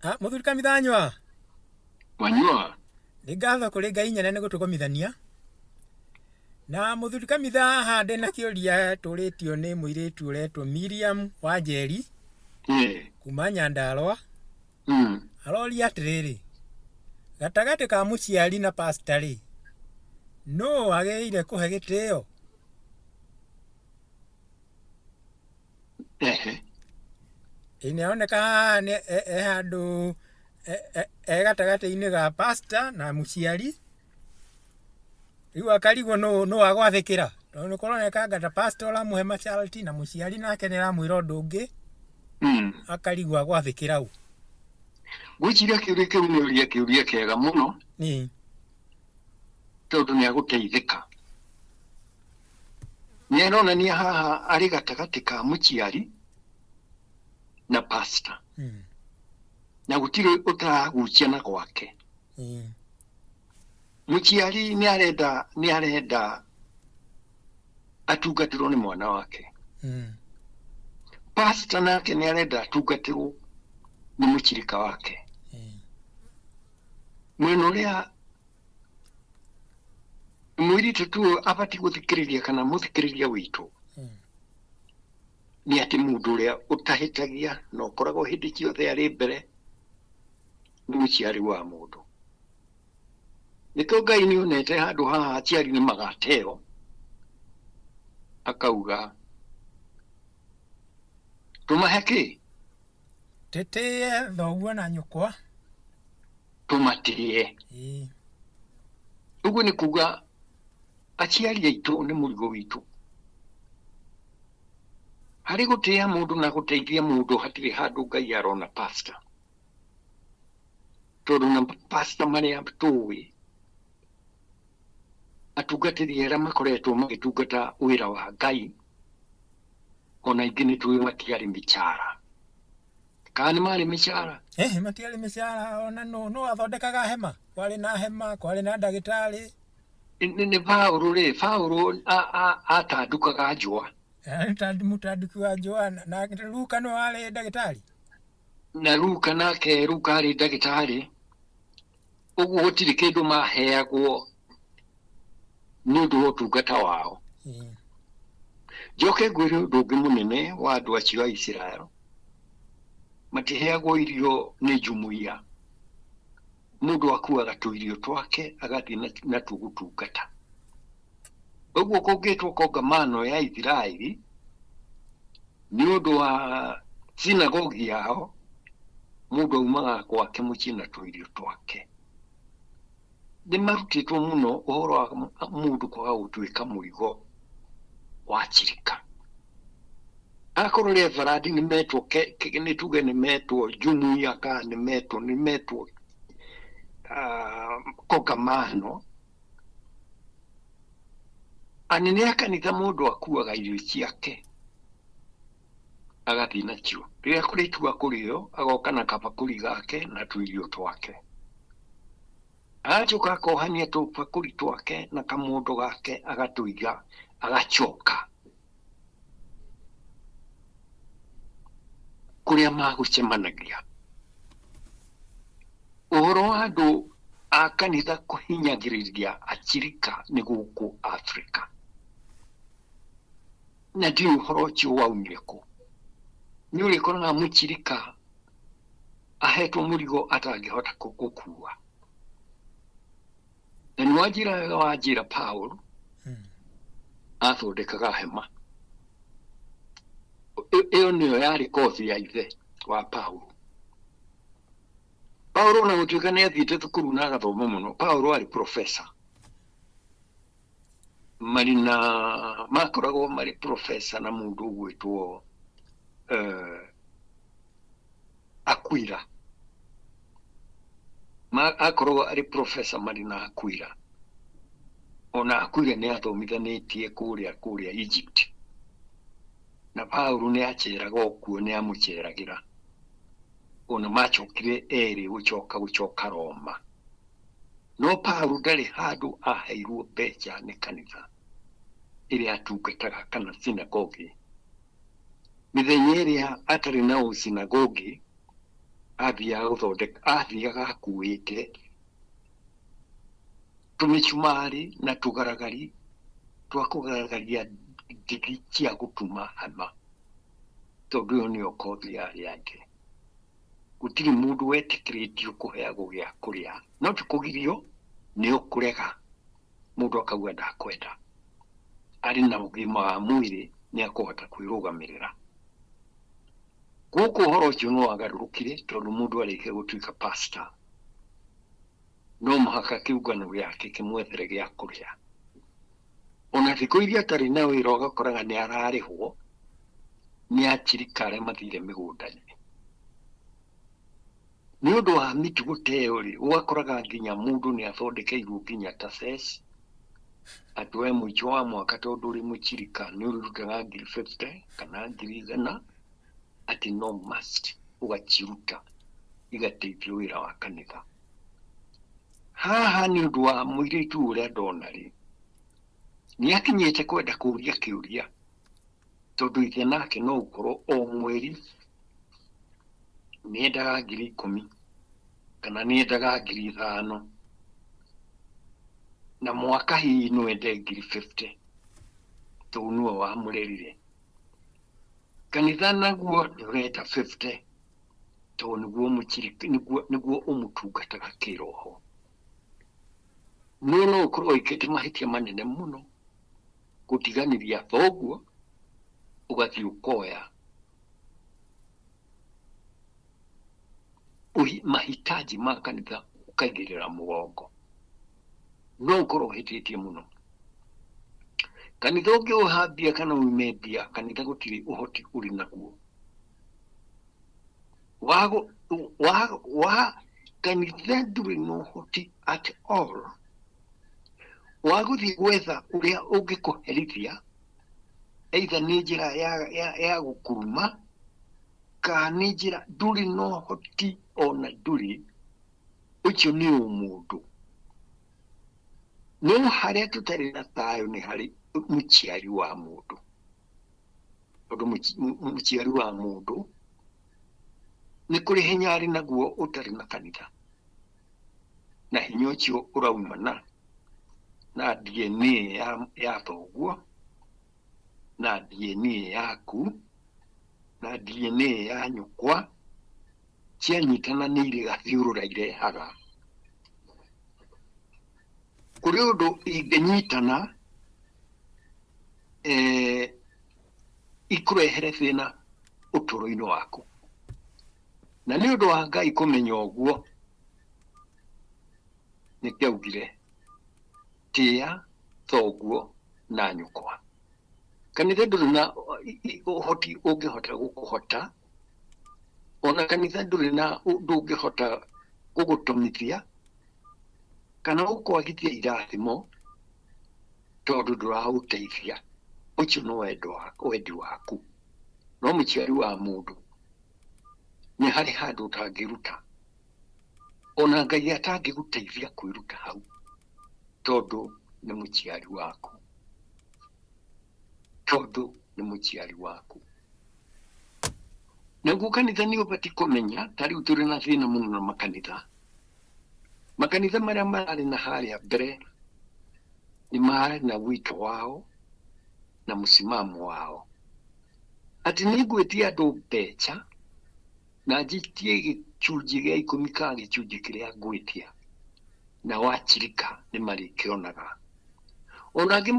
Ah, Mũthuri Kamithanyua, Wanyua. Nĩ ngatho kũrĩ Ngai nyene nĩ gũtũgomithania. Na mũthuri Kamitha haha ndĩ na kĩũria tũrĩtio nĩ mũirĩtu ũretwo Miriam Wanjeri kuma Nyandarũa. Aroria atĩrĩrĩ, gatagatĩ ka mũciari na pastor rĩ, nũ wagĩrĩire kũhe gĩtĩo? Ehe. Ĩ nĩ aroneka haha nĩ e handũ e gatagatĩ-inĩ ga pastor na mũciari, rĩu akarigwo nũ nũ agwathĩkĩra, tondũ nĩ kũroneka anga ta pastor ũramũhe masharti na mũciari nake nĩ aramwĩra ũndũ ũngĩ, akarigwo agwathĩkĩra ũ. Ngwĩciria kĩũria kĩu nĩ ũria kĩũria kĩega mũno tondũ nĩ agũteithĩka. Nĩ aronania haha arĩ gatagatĩ ka mũciari na pastor na gũtirĩ ũtaragucia na gwake. Mũciari nĩ arenda nĩ arenda atungatĩrwo nĩ mwana wake. Pastor nake nĩ arenda atungatĩrwo nĩ mũchirika wake. Mwena ũrĩa mũirĩtu tu abatiĩ gũthikĩrĩria kana mũthikĩrĩria witũ nĩ atĩ mũndũ ũrĩa ũtahĩtagia na ũkoragwo hĩndĩ ciothe arĩ mbere nĩ mũciari wa mũndũ. Nĩkĩo Ngai nĩ onete handũ haha aciari nĩ magateo, akauga tũmahe kĩ? Tĩtĩe thoguo na nyũkwa. Tũmatĩe. Ũguo nĩ kuga aciari aitũ nĩ mũrigo witũ. Harĩ gũtĩa mũndũ na gũteithia mũndũ hatirĩ handũ Ngai arona pastor. Tondũ na pastor marĩa tũĩ atungatĩri arĩa makoretwo magĩtungata wĩra wa Ngai ona aingĩ nĩ tũĩ matiarĩ mĩcara. Kana nĩ marĩ mĩcara? Eh, matiarĩ mĩcara ona nũ nũ athondekaga hema. Kwarĩ na hema, kwarĩ na ndagĩtarĩ. Nĩ Paũlũ rĩ, Paũlũ atandukaga njũa. Mũtanduki wa njũa na Luka nĩwe warĩ ndagĩtarĩ. Na Luka nake, Luka arĩ ndagĩtarĩ. Ũguo gũtirĩ kĩndũ maheagwo nĩ ũndũ wa ũtungata wao. Njoke ngwĩre ũndũ ũngĩ mũnene wa andũ acio a Isiraeli, matiheagwo irio nĩ jumuiya. Mũndũ akuaga tũirio twake agathiĩ natuo gũtungata. Ũguo kũngĩtwo kongamano ya Isiraeli nĩ ũndũ wa sinagogi yao, mũndũ aumaga gwake mũciĩ na tũirio twake. Nĩ marutĩtwo mũno ũhoro wa mũndũ kwaga gũtuĩka mũrigo wa chirika. Akorwo reverend nĩ metwo, nĩ tuge nĩ metwo jumuiya kana nĩ metwo nĩ metwo kongamano, anene a kanitha mũndũ akuaga irio ciake agathiĩ nacio. Rĩrĩa kũrĩtua kũrĩo agoka na kabakũri gake na tũirio twake. Agacoka akohania tũbakũri twake na kamũndũ gake agatũiga agacoka kũrĩa magũcemanagia. Ũhoro wa andũ a kanitha kũhinyagĩrĩria achirika nĩ gũkũ Afrika. Na ndiũĩ ũhoro ũcio waumire kũ. Nĩ ũrĩkoraga mũchirika ahetwo mũrigo atangĩhota gũkua. Na nĩ wanjĩra wega wanjĩra Paul athondekaga hema. Ĩyo nĩyo yarĩ kothi ya ithe wa Paul. Paul ona gũtuĩka nĩ athiĩte thukuru na agathoma mũno, Paul arĩ professor. Marĩ na makoragwo marĩ professor na mũndũ ũgwĩtwo Aquila. Akoragwo arĩ professor marĩ na Aquila. Ona Aquila nĩ athomithanĩtie kũrĩa kũrĩa Egypt. Na Paul nĩ aceraga o kuo nĩ amũceragĩra. Ona macokire erĩ gũcoka gũcoka Roma. No Paul ndarĩ handũ aheirwo mbeca nĩ kanitha ĩrĩa atungataga kana synagogue. Mĩthenya ĩrĩa atarĩ na ũsinagogi, Athiaga gũthondeka, athiaga akuĩte tũmĩcumarĩ na tũgaragari twa kũgaragaria ndigi cia gũtuma hema, tondũ ĩyo nĩyo kothi ya arĩa angĩ. Gũtirĩ mũndũ wetĩkĩrĩtio kũheagwo gĩa kũrĩa, no ti kũgirio, nĩ ũkũrega. Mũndũ akauga ndakwenda. Arĩ na ũgima wa mwĩrĩ nĩ akũhota kwĩrũgamĩrĩra. Gũkũ ũhoro ũcio nĩ wagarũrũkire tondũ mũndũ arĩkia gũtuĩka pastor, no mũhaka kĩũngano gĩake kĩmwethere gĩa kũrĩa. Ona thikũ iria atarĩ na wĩra ũgakoraga nĩ ararĩhwo nĩ achirika arĩa mathire mĩgũnda-inĩ. Nĩ ũndũ wa mĩtugo ta ĩyo rĩ, ũgakoraga nginya mũndũ nĩ athondekeirwo nginya ta cess, atĩ we mũico wa mwaka tondũ ũrĩ mũchirika nĩ ũrĩrutaga ngiri 50 kana 100,000, atĩ no must ũgaciruta igateithia wĩra wa kanitha. Haha nĩ ũndũ wa mũirĩtu ũrĩa ndona rĩ, nĩ akinyĩte kwenda kũria kĩũria, tondũ ithe nake no ũkorwo o mweri nĩendaga 10,000 kana nĩendaga 5,000, na mwaka hihi no ende 50,000, tondũ nĩwe wamũrerire. Kanitha naguo nĩ ũrenda 50, tondũ nĩguo mũchiriki, nĩguo ũmũtungataga kĩroho. No no ũkorwo wĩkĩte mahĩtia manene mũno gũtiganĩria thoguo ũgathiĩ ũkoya mahitaji ma kanitha ũkaigĩrĩra mũgongo. No ũkorwo ũhĩtĩtie mũno. Kanitha ũngĩũha mbia kana uime mbia, kanitha gũtirĩ ũhoti ũrĩ naguo. Wa kanitha ndũrĩ na ũhoti at all wa gũthiĩ gwetha ũrĩa ũngĩkũherithia, either nĩ njĩra ya gũkuruma kana nĩ njĩra, ndũrĩ na ũhoti ona ndũrĩ. Ũcio nĩ ũmũndũ. No harĩa tũtarĩ na thayũ nĩ harĩ mũciari wa mũndũ, tondũ mũciari wa mũndũ nĩ kũrĩ hinya arĩ naguo ũtarĩ na kanitha, na hinya ũcio ũraumana na DNA ya thoguo, na DNA yaku, na DNA ya nyũkwa, cianyitana nĩ irĩ gathiũrũra irehaga. Kũrĩ ũndũ ingĩnyitana, ikũrehere thĩna ũtũũro-inĩ waku. Na nĩ ũndũ wa Ngai kũmenya ũguo, nĩkĩo augire tĩa thoguo na nyũkwa. Kanitha ndũrĩ na ũhoti ũngĩhota gũkũhota, ona kanitha ndũrĩ na ndũngĩhota gũgũtũmithia kana gũkwagithia irathimo tondũ ndũraũteithia. Ũcio nĩ wendi waku. No mũciari wa mũndũ nĩ harĩ handũ ũtangĩruta, ona Ngai atangĩgũteithia kwĩruta hau, tondũ nĩ mũciari waku. Tondũ nĩ mũciari waku. Naguo kanitha nĩ ũbatiĩ kũmenya, ta rĩu tũrĩ na thĩna mũno na makanitha. Makanitha marĩa mararĩ na harĩa mbere nĩ marĩ na wito wao na mũsimamo wao. Atĩ nĩ ngwĩtia andũ mbeca na njitie gĩcunjĩ gĩa 10 kana gĩcunjĩ kĩrĩa ngwĩtia, na wachirika nĩ marĩkĩonaga. Ona angĩ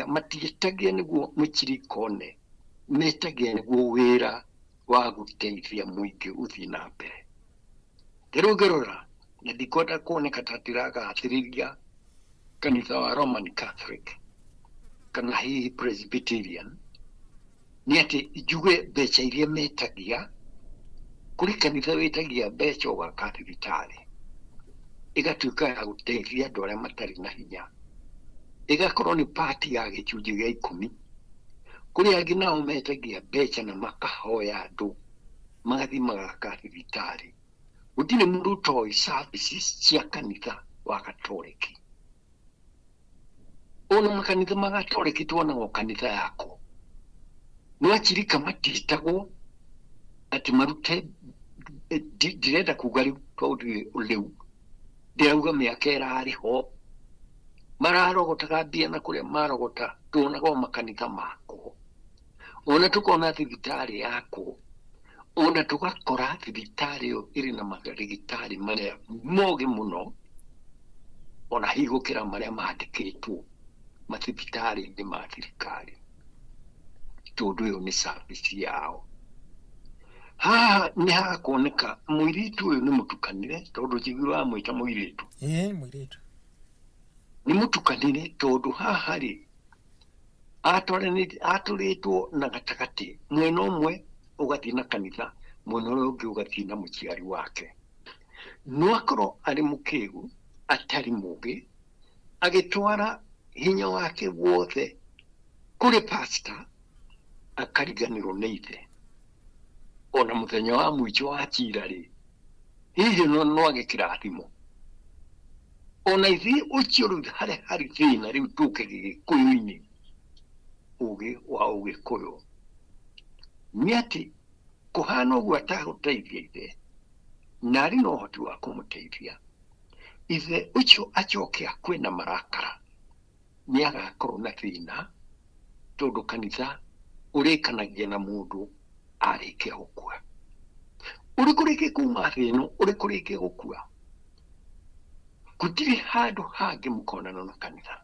matiĩtagia nĩguo mũchirika one, metagia nĩguo wĩra wa gũteithia mũingĩ ũthiĩ na mbere. Rĩu ngĩrora, na ndikwenda kuoneka ta ndĩragathĩrĩria kanitha wa Roman Catholic kana hihi Presbyterian, nĩ atĩ njuge mbeca iria metagia, kũrĩ kanitha wĩtagia mbeca ũgaka thibitarĩ, ĩgatuĩka ya gũteithia andũ arĩa matarĩ na hinya, ĩgakorwo nĩ part ya gĩcunjĩ gĩa 10. Kũrĩ angĩ nao metagia mbeca na makahoya andũ magathiĩ magaka thibitarĩ. Gũtirĩ mũndũ ũtoĩ services cia kanitha wa Gatoreki. Ona makanitha ma Gatoreki tuonaga o kanitha yako. No achirika matiĩtagwo atĩ marute Ndirenda kuga rĩu tondũ rĩu ndĩrauga mĩaka ĩrarĩ ho mararogotaga mbia na kũrĩa marogota tuonaga o makanitha makwo ona tũkona thibitarĩ yakwo ona tũgakora thibitarĩ ĩyo ĩrĩ na marigitari marĩa mogĩ mũno ona hihi gũkĩra marĩa mandĩkĩtwo mathibitarĩ-inĩ ma thirikari tondũ ĩyo nĩ service yao. Haha nĩ hakuoneka mũirĩtu ũyũ nĩ mũtukanĩre tondũ njiguire wamwĩta mũirĩtu. Ĩĩ mũirĩtu. Nĩ mũtukanĩre tondũ haha rĩ atũrĩtwo na gatagatĩ, mwena ũmwe ũgathiĩ na kanitha, mwena ũrĩa ũngĩ ũgathiĩ na mũciari wake. No akorwo arĩ mũkĩgu, atarĩ mũgĩ, agĩtwara hinya wake wothe kũrĩ pastor, akariganĩrwo nĩ ithe. Ona mũthenya wa mũico wa cira rĩ, hihi no age kĩrathimo. Ona ithuĩ ũcio rĩu harĩa harĩ thĩna rĩu tũke gĩgĩkũyũ-inĩ, ũgĩ wa ũgĩkũyũ nĩ atĩ kũhana ũguo atagũteithia ithe na arĩ na ũhoti wa kũmũteithia, ithe ũcio acoke akue na marakara, nĩ agakorwo na thĩna tondũ kanitha ũrĩkanagia na mũndũ arĩkia gũkua. Ũrĩ kũrĩkia kuma thĩ ĩno, ũrĩ kũrĩkia gũkua, gũtirĩ handũ hangĩ mũkonana na kanitha,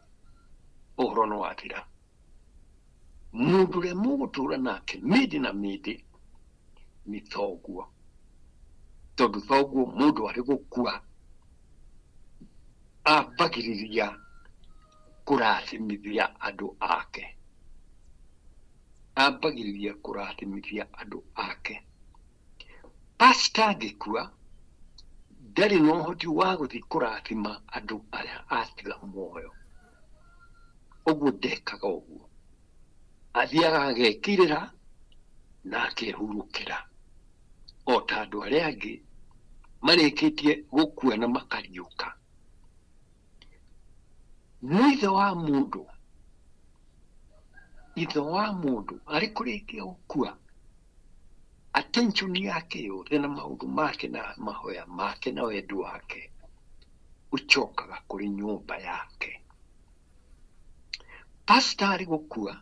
ũhoro nĩ wathira. Mũndũ ũrĩa mũgũtũra nake mĩndĩ na mĩndĩ nĩ thoguo, tondũ thoguo mũndũ arĩ gũkua ambagĩrĩria kũrathimithia andũ ake, ambagĩrĩria kũrathimithia andũ ake. Pastor angĩkua ndarĩ na ũhoti wa gũthiĩ kũrathima andũ arĩa atiga muoyo, ũguo ndekaga ũguo, athiaga agekirĩra na akehurũkĩra o ta andũ arĩa angĩ marĩkĩtie gũkua na makariũka. No ithe wa mũndũ, ithe wa mũndũ arĩ kũrĩkia gũkua, attention yake yothe na maũndũ make na mahoya make na wendi wake ũcokaga kũrĩ nyũmba yake. Pastor arĩ gũkua,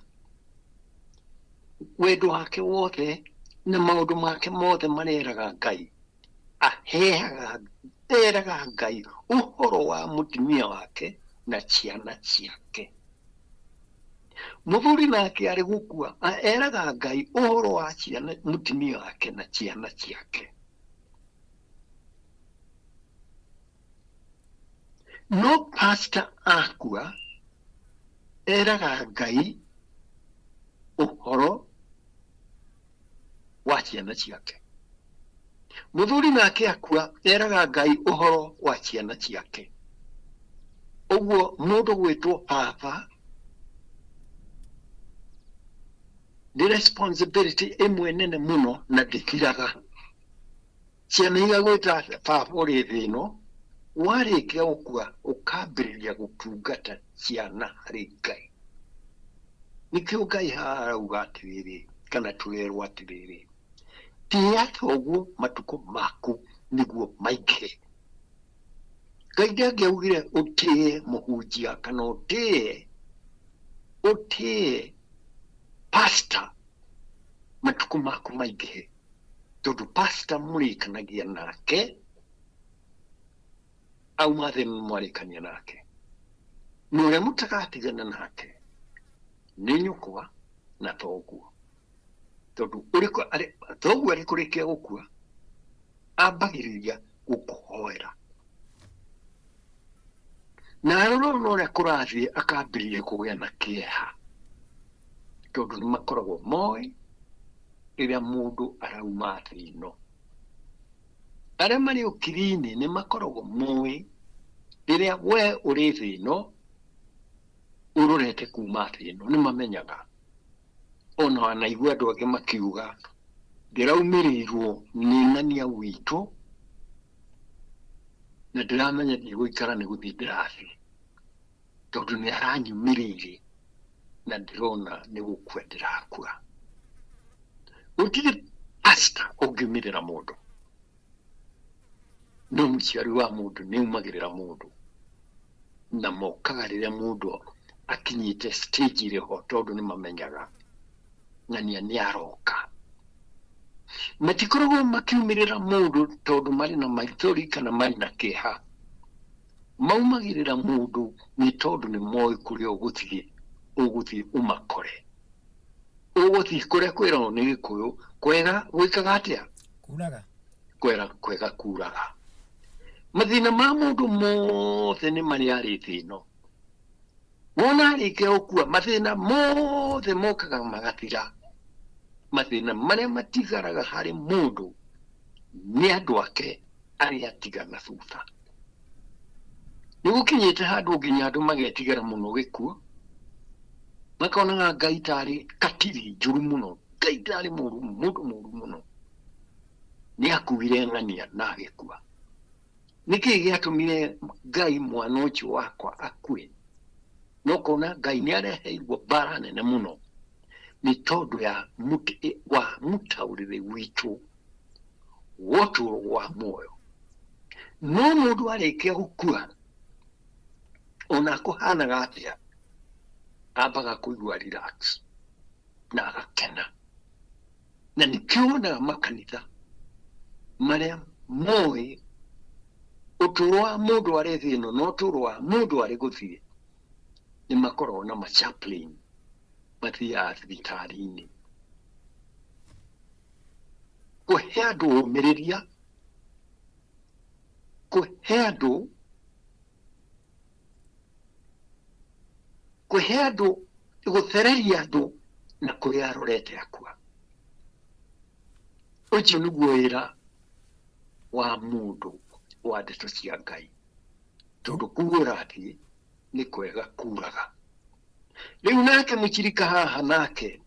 wendo wake wothe na maũndũ make mothe mareraga Ngai, aheaga eraga Ngai ũhoro wa mũtumia wake na ciana ciake. Mũthuri nake arĩ gũkua eraga Ngai ũhoro wa ciana mũtumia wake na ciana ciake. No pastor akua eraga Ngai ũhoro wa ciana ciake. Mũthuri nake akua eraga Ngai ũhoro wa ciana ciake. Ũguo mũndũ gwĩtwo baba nĩ responsibility ĩmwe nene mũno na ndĩthiraga. Ciana igagwĩta baba ũrĩ thĩ ĩno, warĩkia gũkua ũkambĩrĩria gũtungata ciana harĩ Ngai. Nĩkĩo Ngai haha arauga atĩrĩrĩ, kana tũrerwo atĩrĩrĩ, tĩĩa thoguo matukũ maku nĩguo maingĩhe. Ngai ndangĩaugire ũtĩe mũhunjia kana ũtĩe pastor matukũ maku maingĩhe, tondũ pastor mũrĩkanagia nake auma thĩ mwarĩkania nake, na ũrĩa mũtagatigana nake nĩ nyũkwa na thoguo, tondũ thoguo arĩ kũrĩkia gũkua ambagĩrĩria gũkũhoera, na arora ona ũrĩa kũrathiĩ akambĩrĩria kũgĩa na kĩeha, tondũ nĩ makoragwo moĩ rĩrĩa mũndũ arauma thĩ ĩno. Arĩa marĩ ũkiri-inĩ nĩ makoragwo moĩ rĩrĩa we ũrĩ thĩ ĩno ũrorete kuma thĩ ĩno, nĩ mamenyaga. Ona wanaigua andũ angĩ makiuga ndĩraumĩrĩirwo nĩ ng'ania witũ na ndĩramenya ndigũikara nĩ gũthiĩ ndĩrathiĩ, tondũ nĩ aranyumĩrĩire na ndĩrona nĩ gũkua ndĩrakua. Gũtirĩ pastor ũngiumĩrĩra mũndũ. No mũciari wa mũndũ nĩ aumagĩrĩra mũndũ na mokaga rĩrĩa mũndũ akinyĩte stage ĩrĩ ho tondũ nĩ mamenyaga ng'ania nĩ aroka. Matikoragwo makiumĩrĩra mũndũ tondũ marĩ na maithori kana marĩ na kĩeha. Maumagĩrĩra mũndũ nĩ tondũ nĩ moĩ kũrĩa ũgũthiĩ, ũgũthiĩ ũmakore. Ũgũthiĩ kũrĩa kwĩragwo nĩ Gĩkũyũ, kwega gwĩkaga atĩa? Kuraga. Kwera kwega kuraga. Mathĩna ma mũndũ mothe nĩ marĩa arĩ thĩ ĩno. Wona arĩkia gũkua, mathĩna mothe mokaga magathira. Mathĩna marĩa matigaraga harĩ mũndũ nĩ andũ ake arĩa atiga na thutha. Nĩ gũkinyĩte handũ nginya andũ magetigĩra mũno gĩkuũ, makonaga Ngai tarĩ katiri njũru mũno, Ngai tarĩ mũru, mũndũ mũru mũno. Nĩ akuire ng'ania na agĩkua. Nĩkĩ gĩatũmire Ngai mwana ũcio wakwa akue? Na ũkona Ngai nĩ areheirwo mbara nene mũno nĩ tondũ ya wa mũtaũrĩre witũ wa ũtũũro wa muoyo. No mũndũ arĩkia gũkua, ona kũhanaga atĩa, ambaga kũigua relax na agakena. Na nĩkĩo wonaga makanitha marĩa moĩ ũtũũro wa mũndũ arĩ thĩ ĩno na ũtũũro wa mũndũ arĩ gũthiĩ, nĩ makoragwo na ma chaplain mathiaga thibitarĩ-inĩ kũhe andũ ũmĩrĩria, kũhe andũ kũhe andũ gũthereria andũ na kũrĩa arorete akua. Ũcio nĩguo wĩra wa mũndũ wa ndeto cia Ngai, tondũ kũu ũrathiĩ nĩ kwega kuraga. Rĩu nake mũchirika haha nake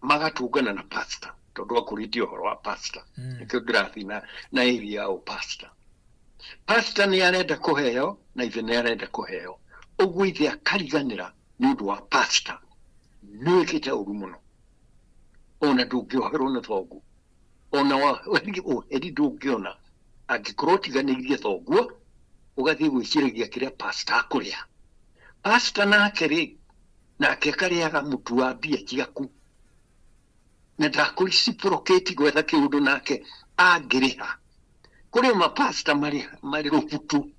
magatũngana na pastor, tondũ akũrĩtie ũhoro wa pastor. Nĩkĩo ndĩrathiĩ na area ya pastor. Pastor nĩ arenda kũheo na ithe nĩ arenda kũheo, ũguo ithe akariganĩra nĩ ũndũ wa pastor. Nĩ wĩkĩte ũru mũno, ona ndũngĩoherwo nĩ thoguo, ona ũheri ndũngĩona angĩkorwo ũtiganĩirie thoguo ũgathiĩ gwĩciragia kĩrĩa pastor akũrĩa. Pastor nake rĩ, nake akarĩaga mũtu wa mbia ciaku na ndakũreciprocate gwetha kĩũndũ nake angĩrĩha. Kũrĩ mapasta marĩ rũbutu,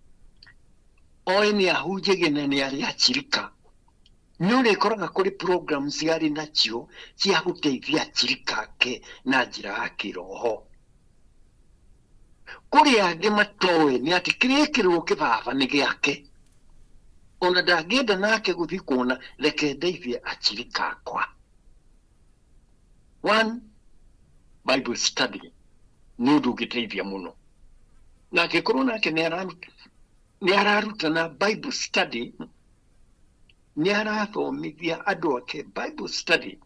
oĩ nĩ ahunjagia na nĩ arĩ achirika. Nĩ ũrĩkoraga kũrĩ programs arĩ nacio cia gũteithia achirika ake na njĩra ya kĩroho. Kũrĩ angĩ matoĩ nĩ atĩ kĩrĩa ekĩrwo kĩbaba nĩ gĩake, ona ndangĩenda nake gũthiĩ kuona reke ndeithie achirika akwa. One Bible study nĩ ũndũ ũngĩteithia mũno, na angĩkorwo nake nĩ ararutana Bible study, nĩ arathomithia andũ ake Bible study,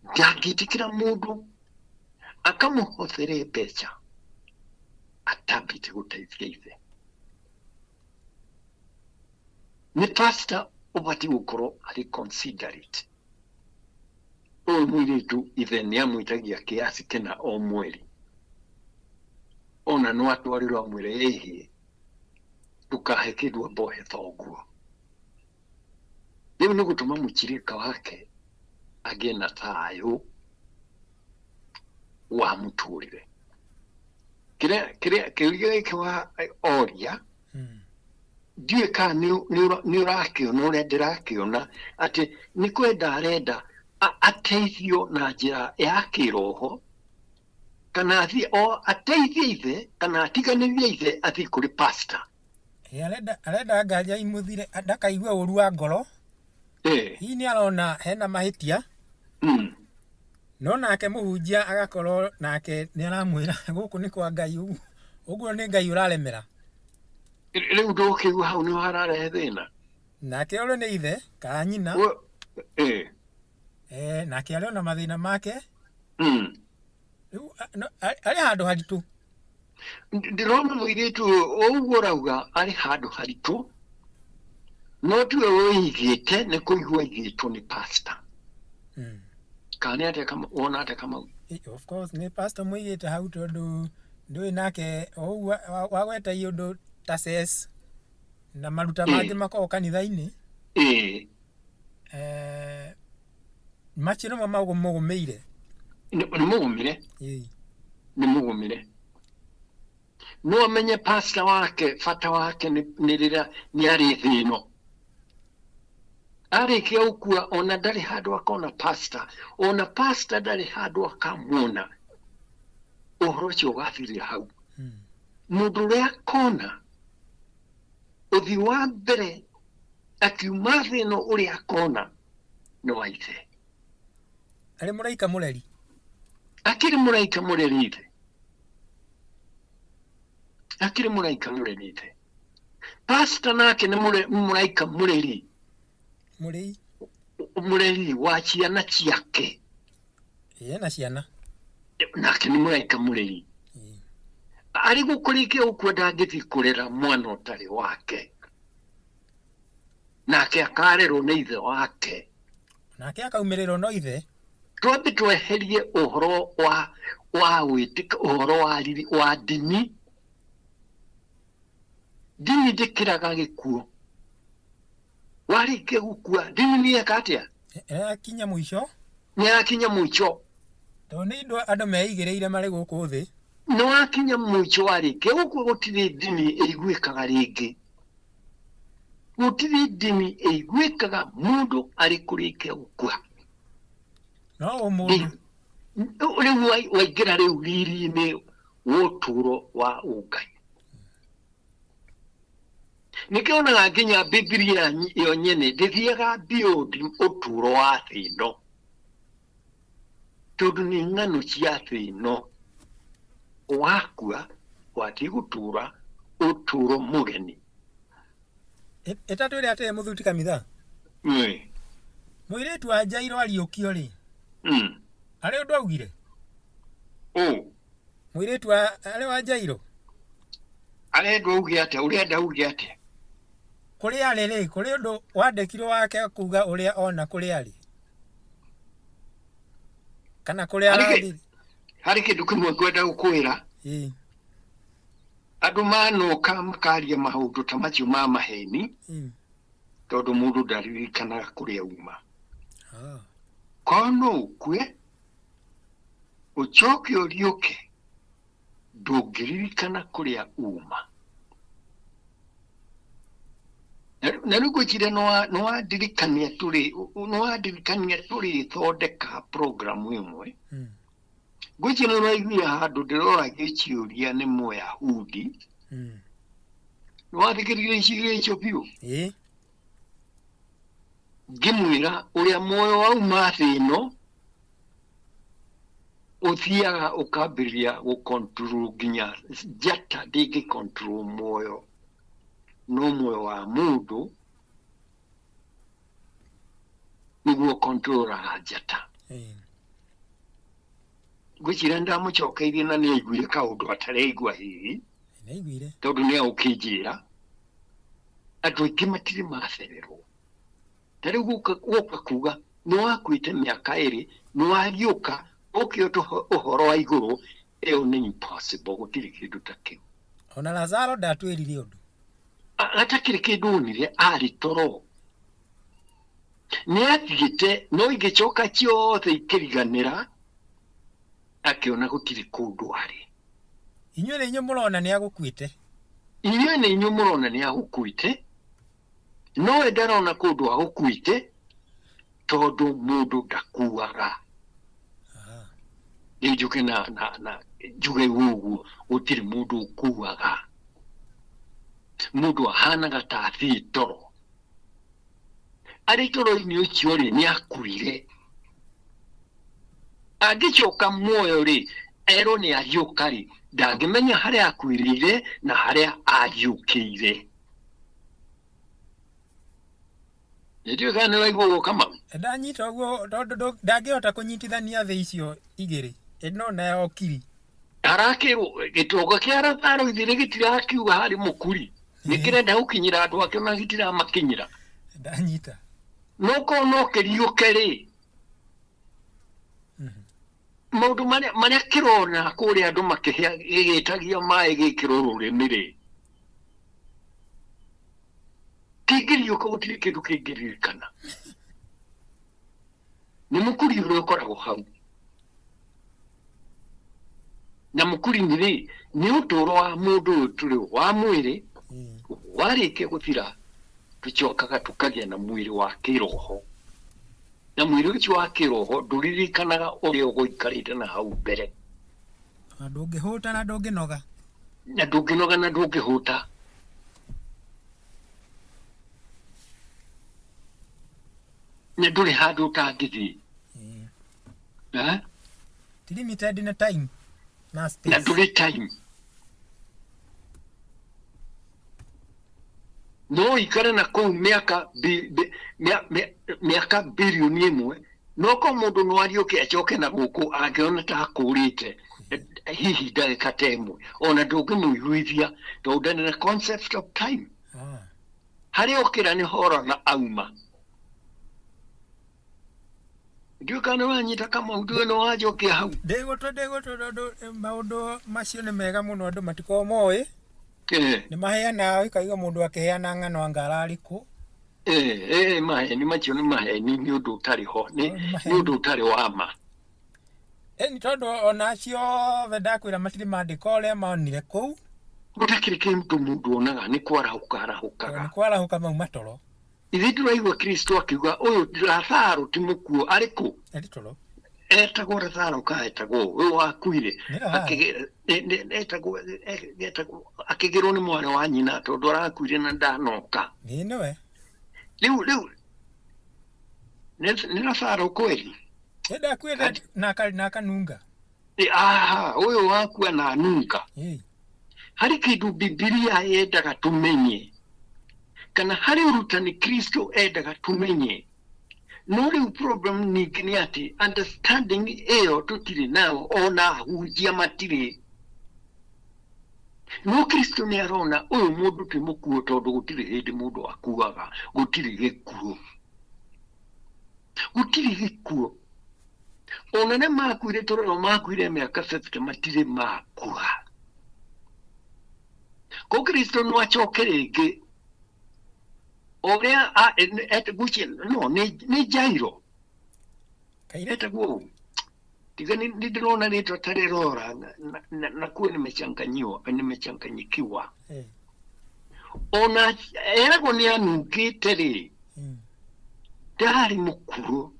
ndangĩtĩkĩra mũndũ akamũhothere mbeca atambĩte gũteithia ithe. Nĩ pastor ũbatiĩ gũkorwo arĩ considerate. Ũyũ mũirĩtu ithe nĩ amwĩtagia kĩasi kĩna o mweri, ona no atwarĩrwo amwĩre ĩhĩ ndũkahe kĩndũ amba ũhe thoguo. Rĩu nĩ gũtũma mũchirika wake agĩe na thayũ wa mũtũrĩre. Kĩrĩa kĩũria gĩkĩ wa oria, ndiũĩ kana nĩ ũrakĩona ũrĩa ndĩrakĩona, atĩ nĩ kwenda arenda ateithio na njĩra ya kĩroho, kana athiĩ o ateithie ithe, kana atiganĩrie ithe athiĩ kũrĩ pastor. Arenda nganja imũthire ndakaigue ũru wa ngoro. Hihi nĩ arona hena mahĩtia, no nake mũhunjia agakorwo nake nĩ aramwĩra gũkũ nĩ kwa Ngai, ũguo nĩ Ngai ũraremera. Rĩu ndũkĩigua hau nĩho hararehe thĩna. Nake ũrĩa nĩ ithe kana nyina, nake arĩ ona mathĩna make. Rĩu arĩ handũ haritũ. Ndĩrona mũirĩtu ũyũ ũguo ũrauga arĩ handũ haritũ, no tiwe wĩigĩte, nĩ kũigua aigĩtwo nĩ pastor. Kana nĩ atĩa wona atĩa Kamau? Of course nĩ pastor mũigĩte hau, tondũ Ndũĩ nake o ũguo wagweta iũndũ ta ces na maruta mangĩ makoragwo kanitha-inĩ. Macio nĩmo mũgũmĩire. Nĩ mũgũmĩre. Nĩ mũgũmĩre. No amenye pastor wake bata wake nĩ rĩrĩa nĩ arĩ thĩ ĩno. Arĩkia gũkua ona ndarĩ handũ akona pastor, ona pastor ndarĩ handũ akamuona. Ũhoro ũcio ũgathirĩra hau. Mũndũ ũrĩa akona ũthiũ wa mbere akiuma thĩ ĩno ũrĩa akona nĩ wa ithe. Arĩ mũraika mũreri. Akĩrĩ mũraika mũreri ithe. Akĩrĩ mũraika mũreri ithe. Pastor nake nĩ mũraika mũreri. Mũrei. Mũreri wa ciana ciake. Ena ciana. Nake nĩ mũraika mũreri. Arĩ gũkũrĩkia gũkua ndangĩthiĩ kũrera mwana ũtarĩ wake. Nake akarerwo nĩ ithe wake. Nake akaumĩrĩrwo no ithe. Twambe tweherie ũhoro wa wa wĩtĩka ũhoro wa riri wa ndini. Ndini ndĩkĩraga gĩkuũ. Warĩkia gũkua ndini nĩ yeka atĩa? Yakinya mũico. Nĩ yakinya mũico. Tondũ nĩ indo andũ meigĩrĩire marĩ gũkũ thĩ. Nĩ wakinya mũico warĩkia gũkua gũtirĩ ndini ĩiguĩkaga rĩngĩ. Gũtirĩ ndini ĩiguĩkaga mũndũ arĩ kũrĩkia gũkua. No ũmũndũ. Rĩu waingĩra rĩu riri-inĩ wa ũtũũro wa ũngai. Nĩkĩo onaga nginya Bibilia yo nyene ndĩthiaga beyond ũtũũro wa thĩ ĩno. Tondũ nĩ ng'ano cia thĩ ĩno. Wakua wathiĩ gũtũũra ũtũũro mũgeni. Ĩtatwĩre atĩrĩ mũthuri kanitha. Mũirĩtu wa Jairũ ariũkio rĩ. Arĩ ũndũ augire? Mũirĩtu wa arĩ wa Jairũ? Arendwo auge atĩa? Ũrenda auge atĩa? Kũrĩa arĩ rĩ, kũrĩ ũndũ wandĩkirwo wake kuga ũrĩa ona kũrĩa arĩ? Kana kũrĩa arathire? Harĩ kĩndũ kĩmwe ngwenda gũkwĩra. Andũ manoka makaria maũndũ ta macio ma maheni, tondũ mũndũ ndaririkanaga kũrĩa uma. Korwo no ũkue, ũcoke ũriũke, ndũngĩririkana kũrĩa uma. Na rĩu ngwĩciria nĩ wandirikania tũrĩthondeka programu ĩmwe. Ngwĩciria nĩ ũraiguire handũ ndĩroragia ciũria nĩ Mũyahudi. Nĩ wathikĩrĩria ciũria icio biũ? Ngĩmwĩra ũrĩa muoyo wauma thĩ ĩno ũthiaga ũkambĩrĩria gũcontrol nginya njata ndĩngĩcontrol muoyo, no muoyo wa mũndũ nĩguo ũcontrolaga njata. Ngwĩciria ndamũcokeirie na nĩ aiguire kaũndũ atareigua hihi. Tondũ nĩ agũkĩnjĩra andũ aingĩ matirĩ macererwo. Ta rĩu gũka kuga nĩ wakuĩte mĩaka ĩrĩ, nĩ wariũka, ũke ũtũhe ũhoro wa igũrũ, ĩyo nĩ impossible, gũtirĩ kĩndũ ta kĩu. Ona Lazaro ndatwĩrire ũndũ. Atakĩrĩ kĩndũ onire, arĩ toro. Nĩ atigĩte, no ingĩcoka ciothe ikĩriganĩra, akĩona gũtirĩ kũndũ arĩ. Inyuĩ nĩ inyuĩ mũrona nĩ agũkuĩte. Inyuĩ nĩ inyuĩ mũrona nĩ agũkuĩte, no we ndarona kũndũ agũkuĩte, tondũ mũndũ ndakuaga. Rĩu njuke na njuge ũguo, gũtirĩ mũndũ ũkuaga. Mũndũ ahanaga ta athiĩ toro. Arĩ toro-inĩ ũcio rĩ, nĩ akuire. Angĩcoka muoyo rĩ, erwo nĩ ariũka rĩ, ndangĩmenya harĩa akuĩrĩire na harĩa ariũkĩire. Nĩ ndiũĩ kana nĩ ũraigua ũguo Kamau? Ndanyita ũguo tondũ ndangĩhota kũnyitithania thĩ icio igĩrĩ, ĩno na ya ũkiri. Harakĩrwo gĩtonga kĩa Lazaro ithire gĩtirakiuga harĩ mũkuri, nĩ kĩrenda gũkinyĩra andũ ake na gĩtiramakinyĩra. Ndanyita. No korwo no kĩriũke rĩ, Maũndũ marĩa kĩrona kũrĩa andũ makĩhĩa gĩgĩtagia maĩ gĩkĩrwo rũrĩmĩ rĩ, kĩngĩriũka gũtirĩ kĩndũ kĩngĩririkana. Nĩ mũkuri ũrĩa ũkoragwo hau. Na mũkuri nĩ rĩ, nĩ ũtũũro wa mũndũ ũyũ tũrĩ wa mwĩrĩ, warĩkia gũthira tũcokaga tũkagĩa na mwĩrĩ wa kĩroho. Na mwĩrĩ ũcio wa kĩroho ndũririkanaga ũrĩa ũgũikarĩte na hau mbere. Na ndũngĩhũta na ndũngĩnoga. Na ndũngĩnoga na ndũngĩhũta. Na ndũrĩ handũ ũtangĩthiĩ. Eh? Ti limited na time na Na space. ndũrĩ time. No ũikare na kũu mĩaka mĩaka birioni ĩmwe, no ko mũndũ no ariũke acoke na gũkũ angĩona ta akũrĩte hihi ndagĩka ta ĩmwe, ona ndũngĩmũiguithia tondũ ndarĩ na concept of time. Harĩa okĩra nĩ hora na auma. Ndiũĩ kana nĩwanyita Kamau, ndiũĩ nĩwanjokia hau. Ndĩgũtũ tondũ maũndũ macio nĩ mega mũno andũ matikoragwo moĩ. Nĩ maheanaga ũkaigua mũndũ akĩheana ng'ano anga ararĩ kũ. Maheni macio nĩ maheni, nĩ ũndũ ũtarĩ ho, nĩ ũndũ ũtarĩ wa ma. Nĩ tondũ ona acio othe ndakwĩra matirĩ mandĩko ũrĩa monire kũu. Gũtakĩrĩ kĩndũ mũndũ onaga, nĩ kwarahũka arahũkaga. Nĩ kwarahũka mauma toro. Ithuĩ tũraigua Kristo akiuga ũyũ Lazaro ti mũkuũ, arĩ kũ? Arĩ toro. Etagwo Lazaro ka etagwo ũyũ wakuire? Etagwo akĩgĩrwo nĩ mwarĩ wa nyina tondũ arakuire na ndanoka. Ĩĩ nĩwe. Rĩu nĩ Lazaro kweli? Ĩ ndakuĩte na akanunga. Aha, ũyũ wakua na anunga. Harĩ kĩndũ Bibilia yendaga tũmenye, kana harĩ ũrutani Kristo endaga tũmenye. No rĩu problem ningĩ nĩ atĩ understanding ĩyo tũtirĩ nayo, ona ahunjia matirĩ. No Kristo nĩ arona ũyũ mũndũ ti mũkuũ tondũ gũtirĩ hĩndĩ mũndũ akuaga, gũtirĩ gĩkuũ. Gũtirĩ gĩkuũ. Ona nĩ makuire tũrona makuire mĩaka 50 matirĩ makua. Ko Kristo no acoke rĩngĩ ũrĩa no nĩ Jairo. Etagwo ũũ. Tiga nĩ ndĩrona rĩtwa ta rĩrora na kuo nimechanganyikiwa. Ona eragwo nĩ anungĩte rĩ, ndarĩ mũkuũ.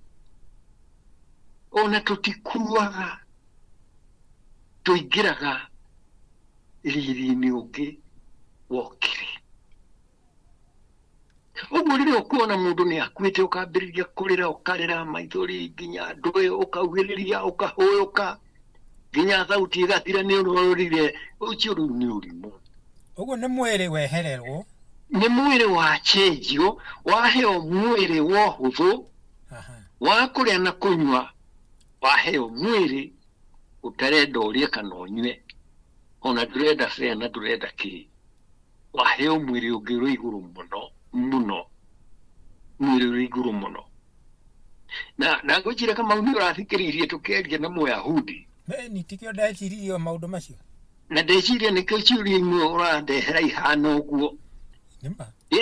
Ona tũtikuaga, tũingĩraga riri-inĩ ũngĩ wokire. Ũguo rĩrĩa ũkuona mũndũ nĩ akuĩte ũkambĩrĩria kũrĩra, ũkarĩra maithori nginya ndũĩ, ũkaugĩrĩria, ũkahũyũka nginya thauti ĩgathira nĩ ũrorire, ũcio rĩu nĩ ũrimũ. Ũguo nĩ mwĩrĩ wehererwo. Nĩ mwĩrĩ wachenjio, waheo mwĩrĩ wa ũhũthũ, wa kũrĩa na kũnyua, waheo mwĩrĩ ũtarenda ũrĩe kana ũnyue, ona ndũrenda bea na ndũrenda kĩ. Waheo mwĩrĩ ũngĩ ũrĩ igũrũ mũno mũno, mwĩrĩ ũrĩ igũrũ mũno. Na ngwĩciria Kamau nĩ ũrathikĩrĩirie tũkĩaria na Mũyahudi. Nĩ tikĩo ndeciririe maũndũ macio. Na ndeciria nĩkĩo ciũria imwe ũrandehera ihana ũguo. Nĩma. Nĩ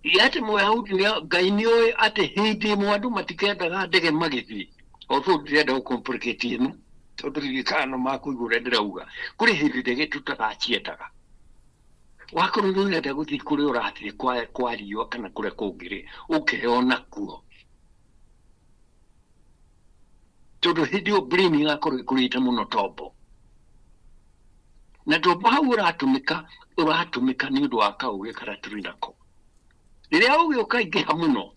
atĩ Mũyahudi Ngai nĩoĩ atĩ hĩndĩ ĩmwe andũ matikendaga ndege magĩthiĩ. Although ndĩrenda gũ-complicate ĩno, tondũ ririkano makũigua ũrĩa ndĩrauga. Kũrĩ hĩndĩ ndege tũtagaciendaga. Wakorwo nĩ ũrenda gũthiĩ kũrĩa ũrathiĩ kwa riũa kana kũrĩa kũngĩ rĩ, ũkeyona kuo. Tondũ hĩndĩ ĩyo brain ĩgakorwo ĩkũrĩte mũno tombo. Na tombo hau ũratũmĩka nĩ ũndũ wa kaũgĩ karĩa tũrĩ nako. Rĩrĩa ũgĩ ũkaingĩha mũno,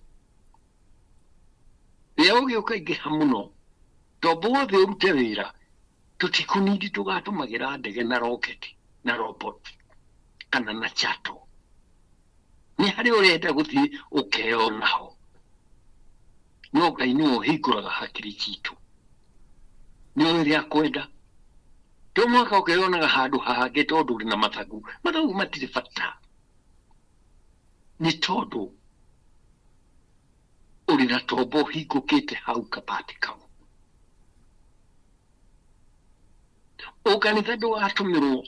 rĩrĩa ũgĩ ũkaingĩha mũno, tombo wothe ũrute wĩra, tũtikũnindi tũgatũmagĩra ndege na rocket na robot kana na chato. Nĩ harĩa ũrenda gũthiĩ ũkeyona ho. No Ngai nĩwe ũhingũraga hakiri citũ. Nĩ ũrĩa akwenda. To mũhaka ũkeyonaga handũ hangĩ tondũ ũrĩ na mathagu. Mathagu matirĩ bata. Nĩ tondũ ũrĩ na tombo ũhingũkĩte hau kabati kau. Ũkanitha ndũgatũmĩrwo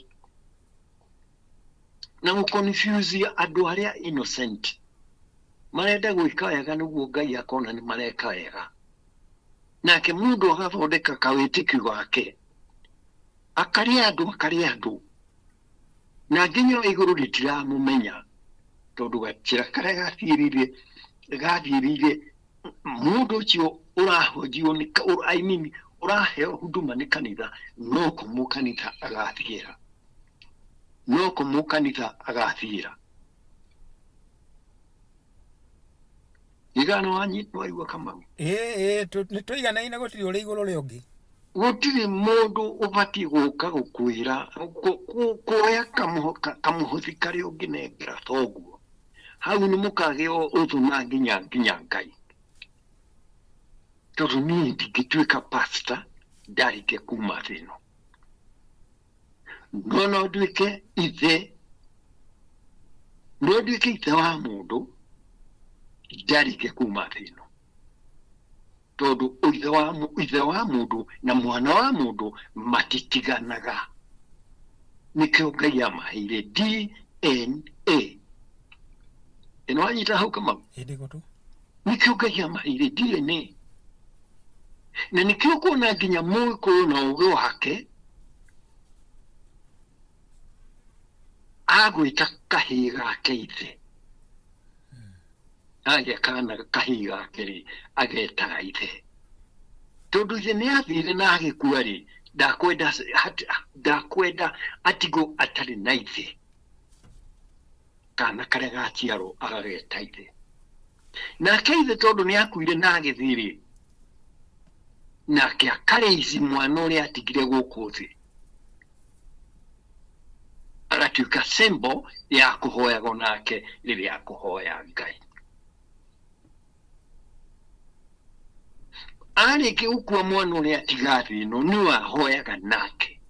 na gũconfuse andũ arĩa innocent marenda gwĩka wega nĩguo Ngai akona nĩ mareka wega. Nake mũndũ agathondeka kawĩtĩkio gake, akarĩa andũ, akarĩa andũ, na nginya igũrũ rĩtiramũmenya tondũ gacĩra karĩa gathiĩrĩire gathiĩrĩire mũndũ ũcio ũrahonjio nĩ I mean, ũraheo huduma nĩ kanitha, no kũmũ kanitha agathiĩra, no kũmũ kanitha agathiĩra. Igana waigua Kamau? Ĩĩ, nĩ tũiganaine, gũtirĩ ũrĩ igũrũ rĩa ũngĩ. Gũtirĩ mũndũ ũbatiĩ gũka gũkwĩra kuoya kamũhothi karĩa ũngĩnengera thoguo. Hau nĩ mũkagĩa ũthũ na nginya Ngai, tondũ niĩ ndingĩtuĩka pastor ndarĩkia kuma thĩ ĩno, no nduĩke ithe, no nduĩke ithe wa mũndũ ndarĩkia kuma thĩ ĩno, tondũ ithe wa mũndũ na mwana wa mũndũ matitiganaga. Nĩkĩo Ngai amaheire DNA ĩno. Wanyita hau, Kamau? Ĩndĩ gũtũ. Nĩkĩo Ngai amaheire DNA, na nĩkĩo kuona nginya Mũgĩkũyũ na ũgĩ wake agwĩta kahĩĩ gake ithe. Agĩa kana kahĩĩ gake rĩ, agetaga ithe, tondũ ithe nĩ athire na agĩkua rĩ, ndakwenda atigwo atarĩ na ithe. Kana karĩa gaciarwo agageta ithe. Nake ithe tondũ nĩ akuire na agĩthiĩ rĩ, nake akarĩici mwana ũrĩa atigire gũkũ thĩ, agatuĩka symbol ya kũhoyagwo nake rĩrĩa akũhoya Ngai. Arĩkia gũkua, mwana ũrĩa atiga thĩ ĩno nĩwe ahoyaga nake.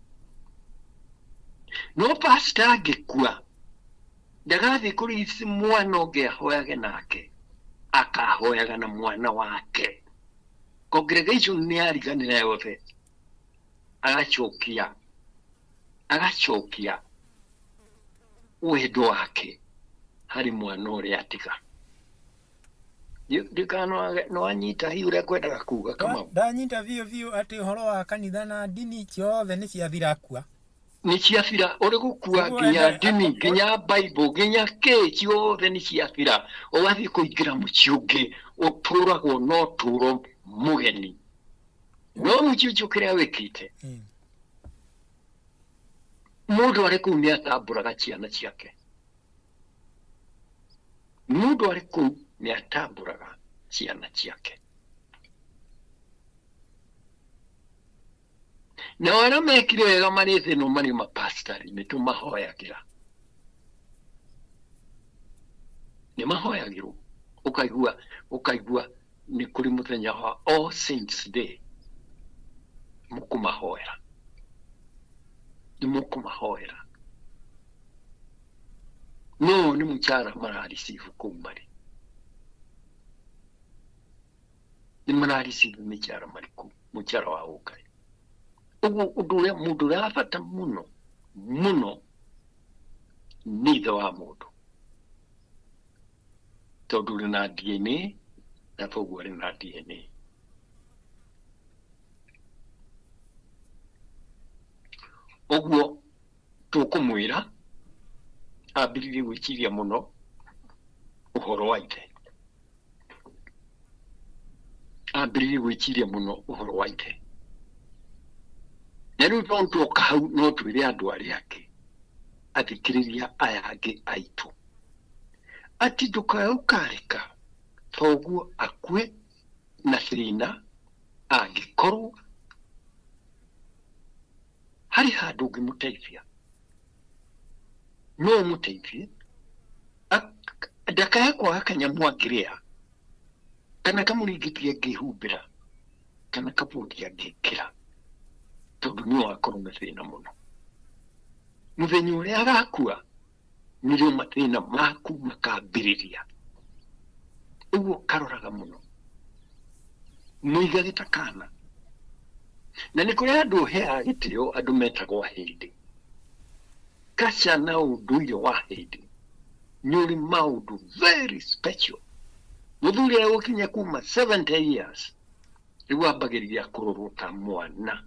No pastor angĩkua, ndagathiĩ kũrĩici mwana ũngĩ ahoyage nake, akahoyaga na mwana wake. Congregation nĩ yariganĩra yothe, agacokia wendo wake harĩ mwana ũrĩa atiga. Ndikana nĩwanyita hihi ũrĩa kwendaga kuga, Kamau? Ndanyita biũ biũ atĩ ũhoro wa kanitha na ndini ciothe nĩ ciathira kua. Nĩ ciathira, ũrĩ gũkua. Nĩguo nginya ndini, nginya Bible, nginya kĩ ciothe nĩ ciathira. Ũgathiĩ kũingĩra mũciĩ ũngĩ ũtũragwo no tũro mũgeni, no mũciĩ ũcio kĩrĩa wĩkĩte, mũndũ arĩ kũu nĩ atambũraga ciana ciake. Mũndũ arĩ kũu nĩ atambũraga ciana ciake. Nao arĩa mekire wega marĩ thĩ ĩno marĩ mapastarĩ, nĩ tũmahoyagĩra, nĩ mahoyagĩrwo. Ũkaigua nĩ kũrĩ mũthenya wa All Saints Day, mũkũmahoera, nĩ mũkũmahoera, no nĩ mũcara marareceive kũu marĩ, nĩ marareceive mĩcara marĩ kũu, mũcara wa ũngai. Ũguo ũndũ ũrĩa mũndũ ũrĩa wa bata mũno mũno nĩ ithe wa mũndũ, tondũ ũrĩ na DNA na thoguo arĩ na DNA. Ũguo tũkũmwĩra ambĩrĩrie gwĩciria mũno ũhoro wa ithe, ambĩrĩrie gwĩciria mũno ũhoro wa ithe. Na rĩu tondũ tuoka hau, no twĩre andũ arĩa angĩ, athikĩrĩria aya angĩ aitũ, atĩ ndũkae ũkareka thoguo akue na thĩna. Angĩkorwo harĩ handũ ũngĩmũteithia, no ũmũteithie ndakae kwaga kanyamũ angĩrĩa, kana kamũringiti angĩhumbĩra, kana kabũti angĩkĩra, tondũ nĩ wakorwo na thĩna mũno. Mũthenya ũrĩa agakua nĩrĩo mathĩna maku makambĩrĩria. Ũguo karoraga mũno, mũigage ta kana. Na nĩ kũrĩ andũ ũheaga gĩtĩo, andũ metagwo ahĩndĩ. Kaca na ũndũire wa ahĩndĩ nĩ ũrĩ maũndũ very special. Mũthuri agũkinya kuma 70 years rĩu ambagĩrĩria kũrorwo ta mwana.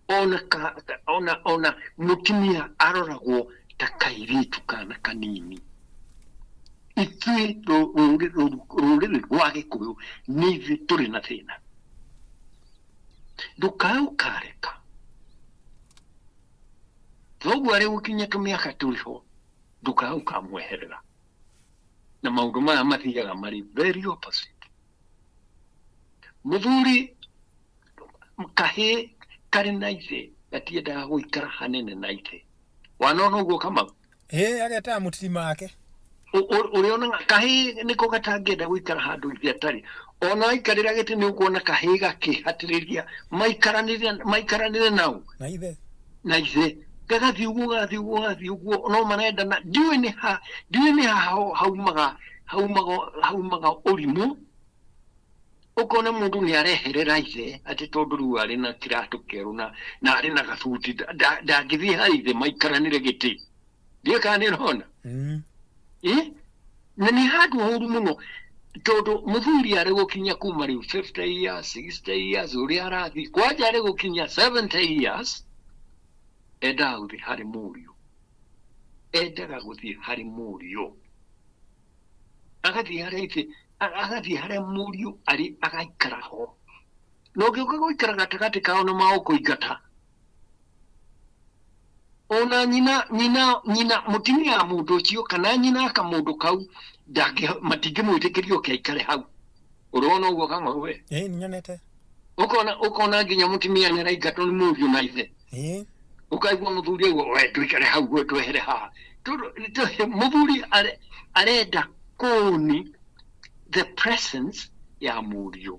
Ona ka, ona ona mũtumia aroragwo ta kairĩtu kana kanini. Ithuĩ rũrĩrĩ rwa Gĩkũyũ nĩ ithuĩ tũrĩ na thĩna. Ndũkae ũkareka thoguo arĩ gũkinya tũmĩaka tũrĩ ho, ndũkae ũkamweherera. Na maũndũ maya mathiaga marĩ very opposite. Mũthuri kahĩĩ karĩ na ithe gatiendaga gũikara hanene na ithe. Wanona ũguo Kamau? Ĩĩ, agetaga mũtirima wake. Ũrĩonaga kahĩĩ nĩko gatangĩenda gũikara handũ ithe atarĩ. Ona aikarĩra gĩtĩ nĩ ũkuona kahĩĩ gakĩhatĩrĩria maikaranĩre maikaranĩre nao. Na ithe. Na ithe. Gagathiĩ ũguo gagathiĩ ũguo gagathiĩ ũguo no marendana. Ndiũĩ nĩ ha ndiũĩ nĩ ha haumaga haumaga haumaga ũrimũ. Ũkona mũndũ nĩ areherera ithe atĩ tondũ rĩu arĩ na kĩratũ kĩerũ na na arĩ na gathuti ndangĩthiĩ harĩ ithe maikaranĩre gĩtĩ. Ndiũĩ kana nĩ ũrona. Ĩ? Na nĩ handũ horu mũno tondũ mũthuri arĩ gũkinya kuma rĩu 50 years, 60 years ũrĩa arathiĩ kwanja arĩ gũkinya 70 years endaga gũthiĩ harĩ mũriũ. Endaga gũthiĩ harĩ mũriũ. Agathiĩ harĩa ithe, agathiĩ harĩa mũriũ arĩ agaikara ho. Na ũngĩũka gũikara gatagatĩ kao nĩ magũkũingata. Ona nyina, nyina, nyina, mũtumia wa mũndũ ũcio kana nyina aka mũndũ kau matingĩmwĩtĩkĩria oke aikare hau. Ũrona ũguo Kang'au we? Ĩĩ, nĩnyonete. Ũkona, ũkona nginya mũtumia nĩ araingatwo nĩ mũriũ na ithe. Ĩĩ. Ũkaigua mũthuri auga we tũikare hau we twehere haha. Mũthuri arenda kũni the presence ya mũriũ.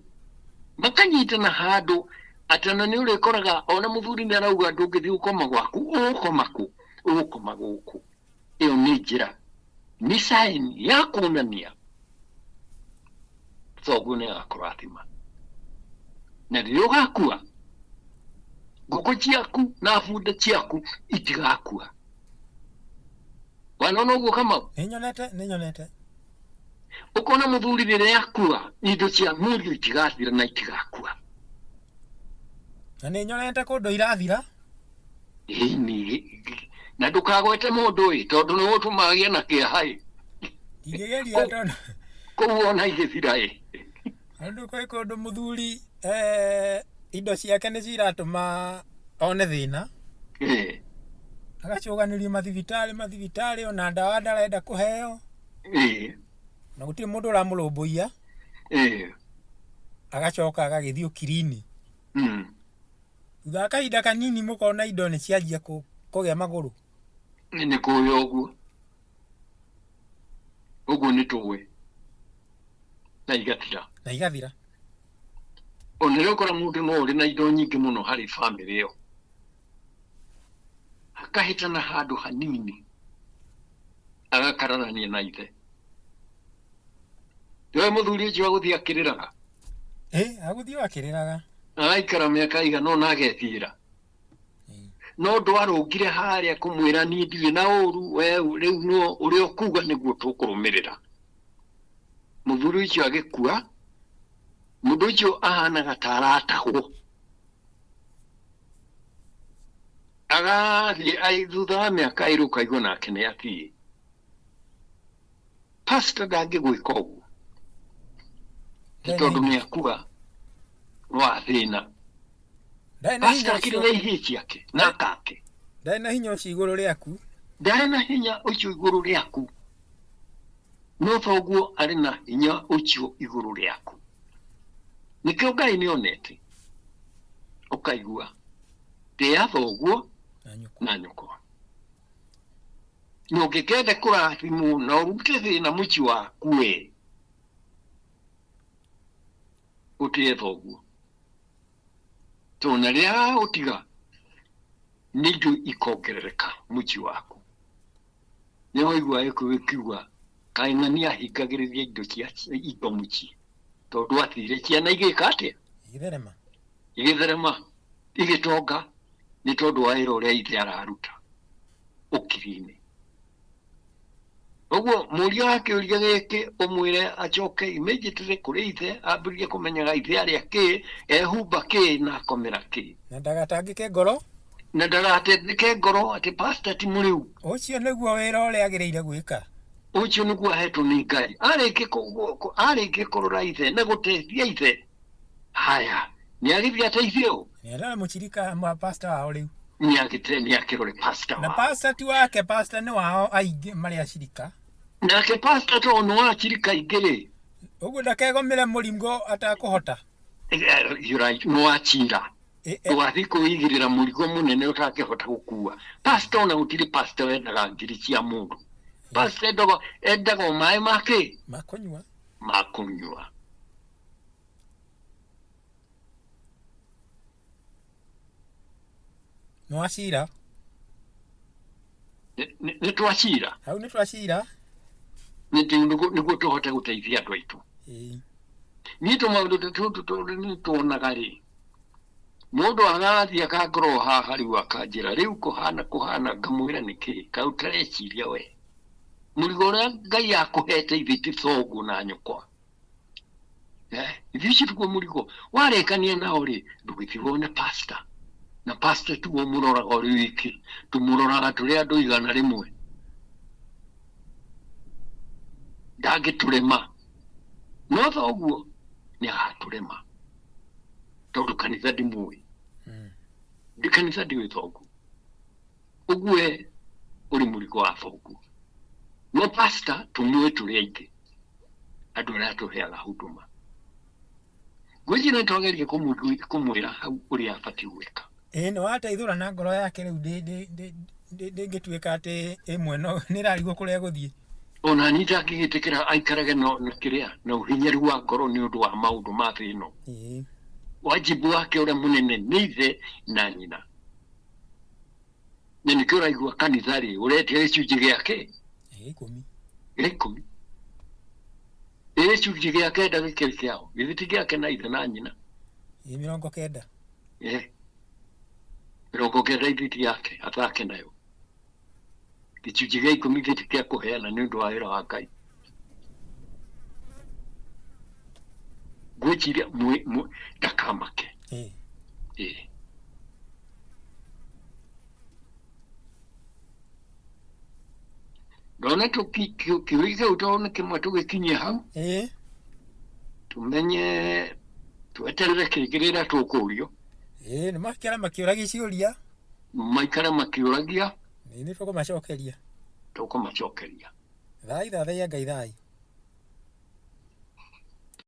Makanyitana handũ atĩ ona nĩ ũrĩkoraga ona mũthuri nĩ arauga ndũngĩthiĩ gũkoma gwaku, ũgũkoma kũ? Ũgũkoma gũkũ. Ĩyo nĩ njĩra, nĩ sign ya kuonania thoguo nĩ agakũrathima. Na rĩrĩa ũgakua, ngũkũ ciaku na bunda ciaku itigakua. Wanona ũguo Kamau? Nĩnyonete, nĩnyonete. Ũkona mũthuri rĩrĩa akua, indo cia mũriũ itigathira na itigakua. Na nĩnyonete kũndũ irathira. Ĩni, na ndũkagwete mũndũ ĩ, tondũ nĩ ũtũma agĩe na kĩeha ĩ. Ndingĩgeria tondũ Kũu ona igĩthira ĩ. Tondũ kwĩ kũndũ mũthuri indo ciake nĩcio iratũma one thĩna. Agacũganĩrio mathibitarĩ mathibitarĩ ona ndawa ndarenda kũheo. Na gũtirĩ mũndũ ũramũrũmbũiya. Agacoka agagĩthiĩ ũkirini. Thutha wa kahinda kanini mũkona indo nĩ cianjia kũgĩa magũrũ. Nĩ kũĩ ũguo. Ũguo nĩ tũĩ. Na igathira. Na igathira. Ona rĩrĩa ũkora mũndũ no ũrĩ na indo nyingĩ mũno harĩ bamĩrĩ ĩyo. Akahĩtana handũ hanini agakararania na ithe. Nĩwe mũthuri ũcio agũthiĩ akĩrĩraga. Ĩ, agũthiĩ o akĩrĩraga. Agaikara mĩaka ĩigana ũna agethiĩra. No ndwarũngire harĩa kũmwĩra niĩ ndirĩ na ũru, we rĩu no ũrĩa ũkuga nĩguo tũkũrũmĩrĩra. Mũthuri ũcio agĩkua, mũndũ ũcio ahanaga ta aratahwo. Agathiĩ thutha wa mĩaka ĩrĩ ũkaigua nake nĩ athiĩ. Pastor ndangĩgwĩka ũguo. Nĩ tondũ nĩ akua wa thĩna. Pastor akĩrĩ na ihĩĩ ciake na akake. Ndarĩ na hinya ũcio igũrũ rĩaku. Ndarĩ na hinya ũcio igũrũ rĩaku. No thoguo arĩ na hinya ũcio igũrũ rĩaku. Nĩkĩo Ngai nĩ onete. Ũkaigua. Tĩĩa thoguo na nyũkwa. Na ũngĩkenda kũrathimwo na ũrute thĩna mũciĩ waku we, ũtĩe thoguo. Tondũ na rĩrĩa agagũtiga, nĩ indo ikongerereka mũciĩ waku. Nĩ waigua Gĩkũyũ gĩkiuga, kaĩ ng'ania ahingagĩrĩria indo cia indo mũciĩ, tondũ athire ciana igĩka atĩa? Igĩtherema. Igĩtherema. Igĩtonga nĩ tondũ wa wĩra ũrĩa ithe araruta ũkiri-inĩ. Ũguo mũria wa kĩũria gĩkĩ ũmwĩre acoke immediately kũrĩ ithe ambĩrĩrie kũmenyaga ithe arĩa kĩ, ehumba kĩ na akomera kĩ. Na ndagatangĩke ngoro. Na ndagatangĩke ngoro atĩ pastor ti mũrĩu. Ũcio nĩguo wĩra ũrĩa agĩrĩire gwĩka. Ũcio nĩguo ahetwo nĩ Ngai. Arĩkia kũrora ithe na gũteithia ithe, haya, nĩ agĩthiĩ ateithie ũ? Nĩ arore mũcirika ma pastor wao rĩu. Nĩ agĩte nĩ akĩrore pastor Na wao. pastor ti wake, pastor nĩ wao aingĩ marĩ acirika. Nake pastor tondũ nĩ wa acirika aingĩ rĩ. Ũguo ndakegomere mũrigo atakũhota. You're right, nĩ wa cira. Ndũgathiĩ kwĩigĩrĩra mũrigo mũnene ũtangĩhota gũkua. Pastor ona gũtirĩ pastor wendaga ngiri cia mũndũ. Pastor endaga endaga o maĩ ma kĩ? Ma kũnyua. Ma kũnyua. Nĩ wacira. Nĩ twacira. Hau nĩ twacira. Nĩguo tũhote gũteithia andũ aitũ. Niĩ tũmaũndũ tũtũ tondũ nĩ tuonaga rĩ, mũndũ agathiĩ akangorwo haha rĩu akanjĩra rĩu kũhana kũhana, ngamwĩra nĩkĩ, kaĩ ũtareciria we? Mũrigo ũrĩa Ngai akũhete ithe ti thoguo na nyũkwa. Eh, ithuĩ ũcio tiguo mũrigo. Warĩkania nao rĩ, ndũgĩthiĩ wone pastor. Na pastor tiguo mũroraga ũrĩ wiki, tũmũroraga tũrĩ andũ 100. Ndangĩtũrema. No thoguo nĩ agatũrema. Tondũ kanitha ndimũĩ. Ndi kanitha ndiũĩ thoguo. Ũguo we ũrĩ mũrigo wa thoguo. No pastor tũmũĩ tũrĩ aingĩ. Andũ arĩa atũheaga huduma. Ngwĩciria nĩ twageria kũmwĩra hau ũrĩa abatiĩ gwĩka. Ĩĩ nĩ wateithũra na ngoro yake rĩu ndĩngĩtuĩka atĩ ĩmwe no nĩ ĩrarigwo kũrĩa ĩgũthiĩ. Ona niĩ ndangĩgĩtĩkĩra aikarage na kĩrĩa na ũhinyaru wa ngoro nĩ ũndũ wa maũndũ ma thĩ ĩno. Wajibu wake ũrĩa mũnene nĩ ithe na nyina. Na nĩkĩo ũraigua kanitha rĩ ũretia gĩcunjĩ gĩake Gĩa ikũmi. Gĩa ikũmi. Ĩ gĩcunjĩ gĩa kenda gĩkĩrĩ kĩao, githĩ ti gĩake na ithe na nyina? Ĩ 90. 90 ithiti yake athake nayo. Gĩcunjĩ gĩa ikũmi gĩti kĩa kũheana nĩ ũndũ wa wĩra wa Ngai. Ngwĩciria ndakamake. Ndona kĩũria kĩu tondũ nĩ kĩmwe tũgĩkinyie hau. Tũmenye tweterere kĩngĩ rĩrĩa tũkũrio. Nĩ maikara makĩũragia ciũria. Maikara makĩũragia. Nĩ tũkũmacokeria. Tũkũmacokeria. Thai thathaiya Ngai thai.